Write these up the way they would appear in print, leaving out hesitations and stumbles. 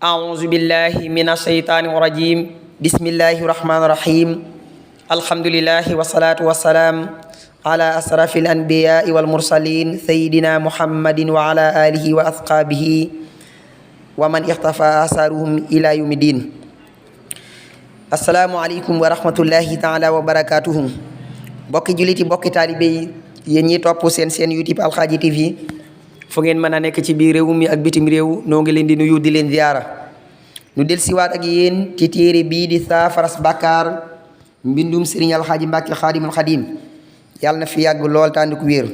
أعوذ بالله من الشيطان الرجيم بسم الله الرحمن الرحيم الحمد لله والصلاة والسلام على أشرف الأنبياء والمرسلين سيدنا محمد وعلى آله وأصحابه ومن اختفى آثارهم إلى يوم الدين. السلام عليكم ورحمة الله تعالى وبركاته. bokki juliti bokki taalibe yi yéen ñi topp seen YouTube Alxaaji TV fu ngeen mën a nekk ci biir réew mi ak bitim réew noo ngi leen di nuyu di leen ziyaara. nu del siwaat ak yéen ci téere bii di saafaras bàkkaar mbindum Sëriñ Alxaaji Mbàkke Xaadimul Xadim yàlla na fi yàgg lool tànd ku wér.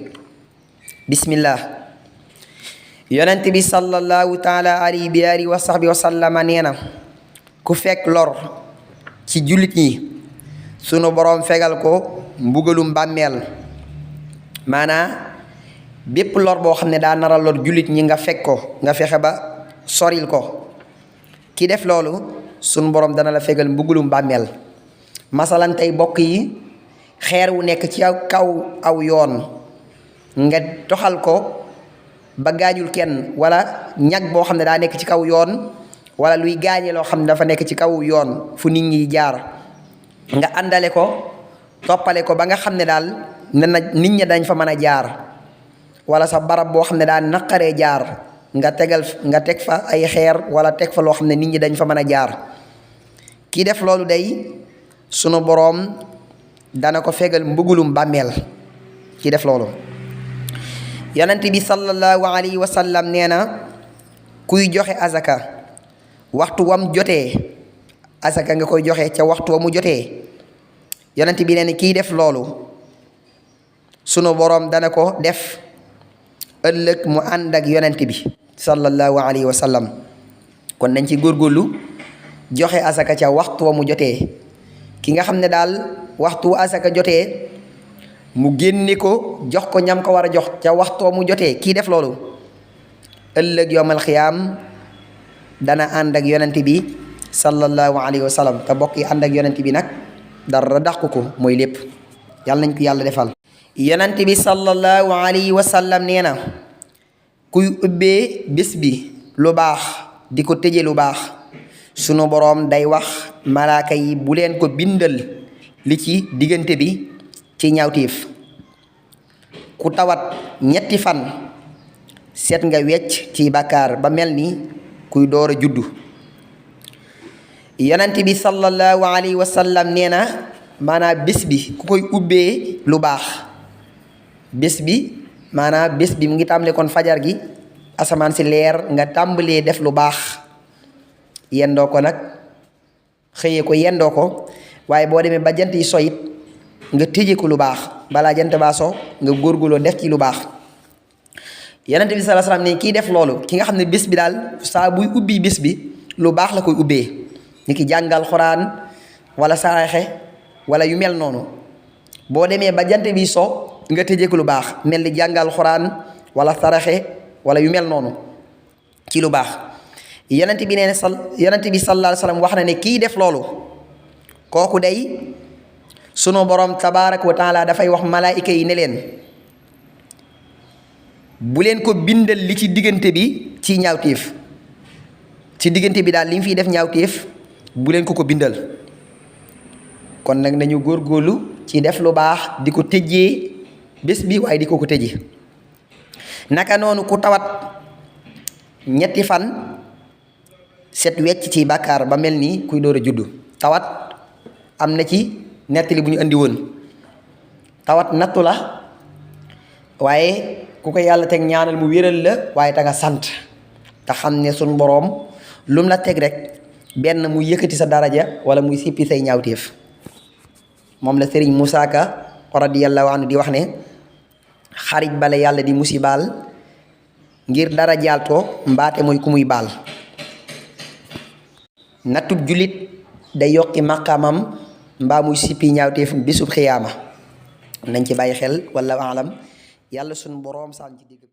bismillah. yonent bi sallallahu taala alayhi bi alihi wa sahbi wa sallama nee na ku fekk lor ci jullit ñi sunu boroom fegal ko mbugalum bàmmeel. maanaa bépp lor boo xam ne daa nara lor jullit ñi nga fekk ko nga fexe ba soril ko ki def loolu sunu boroom dana la fegal mbugalum bàmmeel. masalan tey bokk yi xeer wu nekk ci kaw aw yoon nga doxal ko ba gaañul kenn, wala ñag boo xam ne daa nekk ci kaw yoon, wala luy gaañe loo xam ne dafa nekk ci kaw yoon fu nit ñi jaar, nga àndale ko toppale ko ba nga xam ne daal ne na nit ñi dañ fa mën a jaar, wala sa barab boo xam ne daa naqaree jaar nga teg fa ay xeer wala teg fa loo xam ne nit ñi dañ fa mën a jaar. kii def loolu day sunu boroom dana ko fegal mbugulum bàmmeel kii def loolu. yonent bi sallallahu alayhi wa sallam nee na kuy joxe azaka waxtu wam jotee azaka nga koy joxe ca waxtu wa mu jotee. yonent bi nee na kiy def loolu sunu boroom dana ko def ëllëg mu ànd ak yonent bi sallallahu alayhi wa sallam. kon nañ ci góorgóorlu joxe azaka ca waxtu wa mu jotee. ki nga xam ne daal waxtu azaka jotee mu génne ko jox ko ñam ko war a jox ca waxtu wa mu jotee, kii def loolu ëllëg yowmal xiyaam dana ànd ak yonent bi sallallahu alayhi wa sallam. te bokk yi ànd ak yonent bi nag dara dàqu ko mooy lépp. yàlla nañ ko yàlla defal. yonent bi sallallahu alayhi wa sallam nee na kuy ubbee bés bi lu baax di ko tëje lu baax sunu boroom day wax malaaka yi bu leen ko bindal li ci diggante bi ci ñaawteef. ku tawat ñetti fan seet nga wecc ci bàkkaar ba mel ni kuy door a juddu. yonent bi sallallahu alayhi wa sallam nee na maanaam bés bi ku koy ubbee lu baax, bés bi maanaam bés bi mu ngi tàmbalee kon fajar gi asamaan si leer nga tàmbalee def lu baax yendoo ko nag xëyee ko yendoo ko, waaye boo demee ba jant yi soyit nga tëjee ko lu baax balaa jant baa so nga góorgóorloo def ci lu baax. yonent bi sallallahu alayhi wa sallam ne kii def loolu ki nga xam ne bés bi daal saa buy ubbi bés bi lu baax la koy ubbee, ni ki jàngal xuraan wala saraxe wala yu mel noonu. boo demee ba jant bi so nga tëjee ko lu baax mel ni jàngal xuraan wala saraxe wala yu mel noonu ci lu baax. yonent bi nee na yonent bi sallallahu alayhi wa sallam wax na ne kii def loolu kooku day sunu borom tabaaraka wa taala dafay wax malaayika yi ne leen bu leen ko bindal li ci diggante bi ci ñaawteef, ci diggante bi daal li mu fiy def ñaawteef bu leen ko bindal. kon nag nañu góorgóorlu ci def lu baax di ko tëjee bés bi waaye di ko tëjee. naka noonu ku tawat ñetti fan set wecc ci bàkkaar ba mel ni kuy door a juddu. tawat am na ci nettali bu ñu andi woon, tawat nattu la waaye ku ko yàlla teg ñaanal mu wéral la, waaye ta nga sant te xam ne suñ boroom lum la teg rek benn muy yëkkati sa daraja wala muy sippi say ñaawteef. moom la Sëriñ Musaa Ka radiyallahu anhu di wax ne xarit bale yàlla di musibaal ngir dara jaal ko mbaate mooy ku muy baal. nattub jullit day yokki maqaamam mbaa muy sippi ñaawteef bisub xiyaama. nañ ci bàyyi xel wala alam. yàlla sunu boroom saan ci digg